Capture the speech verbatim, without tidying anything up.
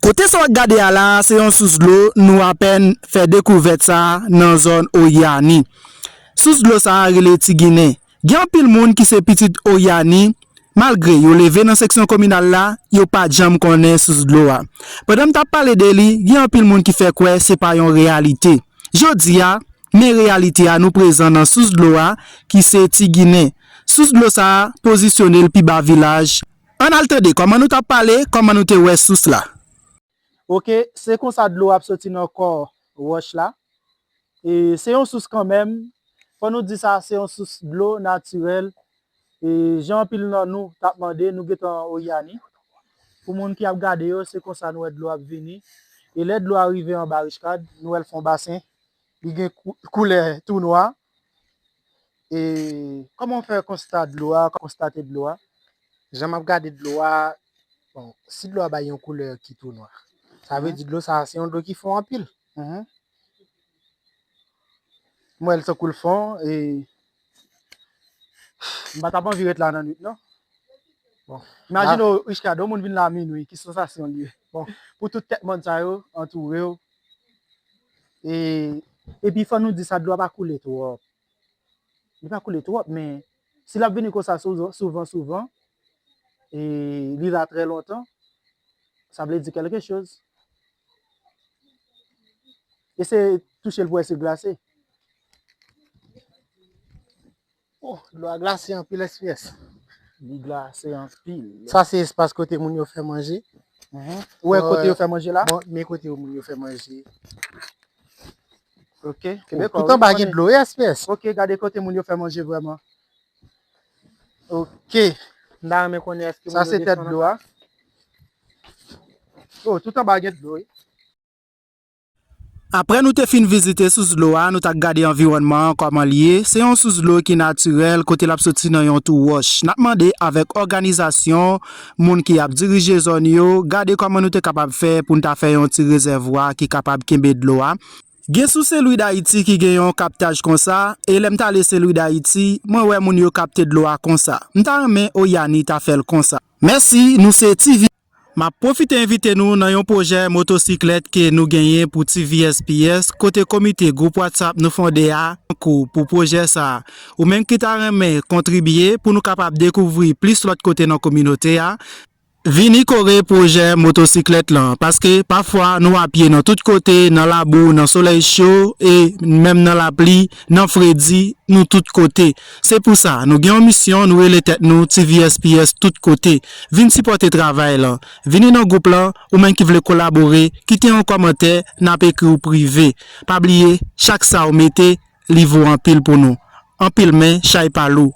Kote sa w ap gade a la a, se yon sous dlo, nou apèn fè dekouvèt sa a nan zòn Oyani. Sous dlo sa a rele Ti Ginen. Gen anpil moun ki se pitit Oyani, malgre yo leve nan seksyon kominal la, yo pa t janm konnen sous dlo a. Pandan m t ap pale de li, gen anpil moun ki fè kwè se pa yon reyalite. Jodi a, men reyalite a, nou prezan nan sous dlo a, ki se Ti Ginen. Sous dlo sa a pozisyone l pi ba vilaj. Ann al tande kòman nou t ap pale, kòman nou te wè sous la. Oke, se konsa dlo ap soti nan kò wòch la. E se yon sous kanmenm. Fò nou di sa, se yon sous dlo natirèl. E jan anpil nan nou t ap mande, nou gentan Oyani. Pou moun ki ap gade yo, se konsa nou wè dlo ap vini. E lè dlo a rive anba Richcard, nou wè l fè yon basen. Li gen kou-, koulè tou nwa. E kòman w fè konsta dlo a, konstate dlo a? Jan m ap gade dlo a, bon, si dlo a bay yon koulè ki tou nwa, sa vle di dlo sa a se yon dlo ki fon anpil. Mhm. M wè l tankou l fon, e m pa t ap anvi ret la nan nwit, non. Bon. Imajine w, Richcard, yon moun vin la minwi, ki sansasyon l ye? Bon, pou tout tèt mòn sa yo antoure w. E, epi fò nou di sa, dlo a pa koule twòp. Li pa koule twòp, men si l ap vini konsa sou-, souvan, souvan, e li la trè lontan, sa vle di kèlke choz. Eseye touche l pou wè si l glase. Oh, dlo a glase anpil, S P S. Li glase anpil. Sa se espas kote moun yo fè manje. Mhm. Ou wè kote yo fè manje la? Bon, men kote moun yo fè manje. Ok, kenbe kò w, tout anba gen dlo, wi, S P S. Ok, gade kote moun yo fè manje vrèman. Ok. M ta renmen konnen èske moun yo desann anba. Sa se tèt dlo a. Oh, tout anba gen dlo, wi. Apre nou te fin vizite sous dlo a, nou t ap gade anviwònman an kòman l ye. Se yon sous dlo ki natirèl, kote l ap soti nan yon twou wòch. N ap mande avèk òganizasyon, moun ki ap dirije zòn yo, gade kòman nou te kapab fè pou n ta fè yon ti rezèvwa ki kapab kenbe dlo a. Gen sous Sen Lwi Dayiti ki gen yon kaptaj konsa, e lè m t ale Sen Lwi Dayiti, mwen wè moun yo kapte dlo a konsa. M ta renmen Oyani ta fè l konsa. Mèsi, nou se T V. M ap pwofite envite nou nan yon pwojè motosiklèt ke nou genyen pou T V S P S, kote komite gwoup WhatsApp nou fonde a an kou pou pwojè sa a. Ou menm ki ta renmen kontribye pou nou kapab dekouvri plis lòt kote nan kominote a, vini kore pwojè motosiklèt lan, paske pafwa nou apye nan tout kote, nan labou, nan solèy cho, e menm nan lapli, nan fredi, nou tout kote. Se pou sa, nou gen yon misyon, nou rele tèt nou T V S P S tout kote. Vin sipòte travay lan. Vini nan gwoup lan, ou menm ki vle kolabore, kite yon kòmantè, n ap ekri w prive. Pa bliye, chak sa w mete, li vo anpil pou nou. Anpil men, chay pa lou.